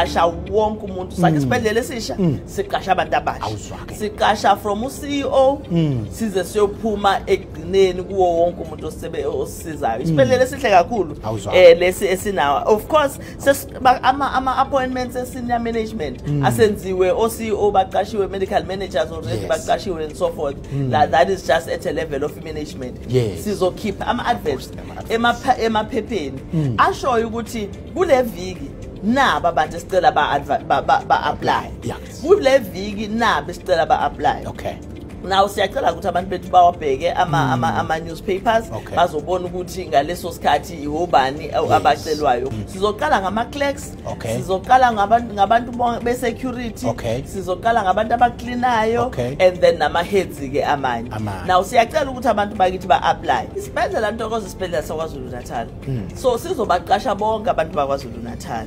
Siqasha wonke umuntu. Sakhe isibhedlela esisha, siqasha abantu abasha. Awuzwa-ke. Siqasha from u-CEO size siyophuma ekugcineni kuwo wonke umuntu osisizayo. Isibhedlela esihle kakhulu Awuzwa. Lesi esinawo. Of course ama appointments e-senior management asenziwe, o-CEO baqashiwe, medical managers already baqashiwe and so forth. That is just at a level of management. Sizokhipha ama-adverts Ama-adverts. Emaphepheni ashoyo ukuthi kule viki naba abantu esicela ba-apply, kule viki naba esicela ba-apply. Now siyacela ukuthi abantu bethu bawabheke ama newspapers, bazobona ukuthi ngaleso sikhathi ihobani abacelwayo. Sizoqala ngama clerks, sizoqala ngabantu be security, sizoqala ngabantu abaklinayo, and then nama heads ke amanye. Amanye. Now siyacela ukuthi abantu bakithi ba apply. Isibhedlela Ntokozo, isibhedlela saKwaZulu Natal, so sizobaqasha bonke abantu bakwaZulu Natal,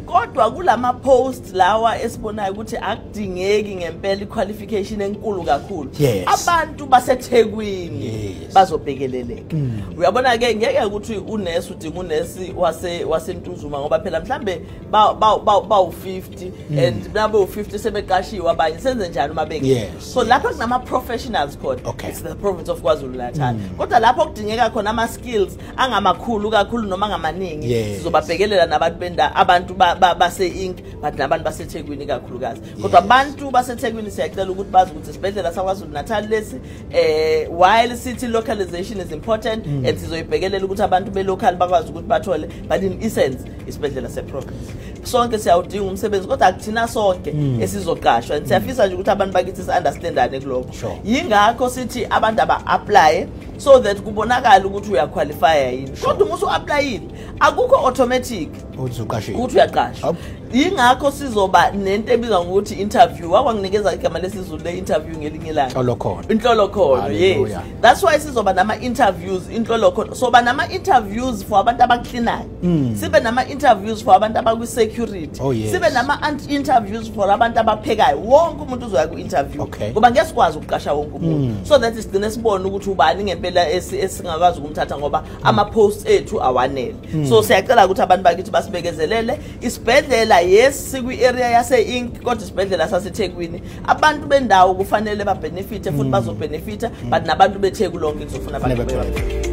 kodwa kulama post lawa esibonayo ukuthi akudingeki ngempela iqualification enkulu kakhulu, abantu baseThekwini bazobhekeleleka. Uyabona ke, ngeke ukuthi unesi udinga unesi waseNtuzuma, ngoba phela mhlambe bawu 50 and nabo 50 sebeqashiwe abanye, senze njani uma bengekho? So lapho kunama professionals khona, it's the province of KwaZulu Natal, kodwa lapho kudingeka khona ama skills angamakhulu kakhulu noma angamaningi, sizobabhekelela nabantu benda abantu base-Ink, but nabantu baseThekwini kakhulukazi. Kodwa abantu baseThekwini siyacela ukuthi bazi ukuthi isibhedlela saKwaZulu Natal lesi, while sithi localization is important and sizoyibhekelela ukuthi abantu be-local bakwazi ukuthi bathole, but in essence isibhedlela se-province. Sonke siyawudinga umsebenzi, kodwa akuthina sonke esizoqashwa, and siyafisa nje ukuthi abantu bakithi si-understandane kulokho. Yingakho sithi abantu aba-apply so that kubonakale ukuthi uyaqualifya yini. Kodwa uma usu-applyile, akukho automatic Uthi uqashiwe. ukuthi uyaqashwa. Yingakho sizoba nento ebizwa ngokuthi interview. Wakwanginikeza igama lesiZulu le-interview ngelinye ilanga. Inhlolokhono. Inhlolokhono, yes. Hallelujah. That's why sizoba nama-interviews, inhlolokhono. Soba nama-interviews for abantu abaklinayo, sibe nama-interviews for abantu abakwi-security, sibe nama-interviews for abantu abaphekayo. Wonke umuntu uzoya ku-interview, ngoba ngeke sikwazi ukuqasha wonke umuntu, so that sigcine sibone ukuthi ubani ngempela esingakwazi ukumthatha, ngoba ama-posts ethu awanele. So siyacela ukuthi abantu bakithi basibekezelele. Isibhedlela, yes, sikwi-area yase-Ink, kodwa isibhedlela saseThekwini, abantu bendawo kufanele babenefite futhi bazobenefita, but nabantu beTheku lonke kuzofuna Kufanele abantu bethole.